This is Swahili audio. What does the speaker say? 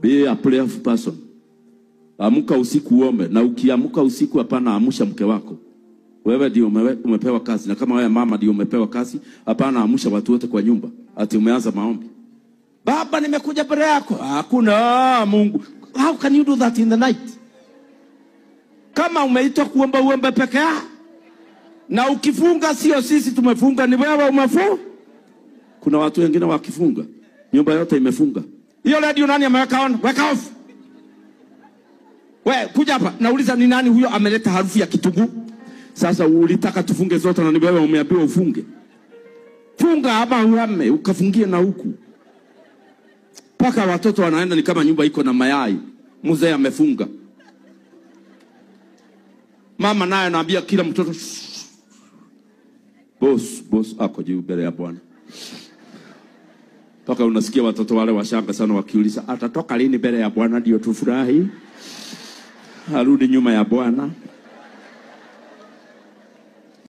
Be a prayerful person. Amka usiku uombe, na ukiamka usiku hapana amsha mke wako. Wewe ndio umepewa kazi, na kama wewe mama ndio umepewa kazi, hapana amsha watu wote kwa nyumba ati umeanza maombi. Baba, nimekuja mbele yako. Hakuna Mungu. How can you do that in the night? Kama umeitwa kuomba, uombe peke yako. Na ukifunga, sio sisi tumefunga, ni wewe umefunga. Kuna watu wengine wakifunga, nyumba yote imefunga. Hiyo radio nani ameweka on? Weka off. We, kuja hapa. Nauliza ni nani huyo ameleta harufu ya kitunguu? Sasa ulitaka tufunge zote na ni wewe umeambiwa ufunge. Funga ama uhame, ukafungie na huku. Paka watoto wanaenda ni kama nyumba iko na mayai. Mzee amefunga. Mama naye anaambia kila mtoto, shh. Boss, boss ako juu mbele ya Bwana. Paka unasikia watoto wale washanga sana wakiuliza, atatoka lini mbele ya Bwana ndio tufurahi? Arudi nyuma ya Bwana.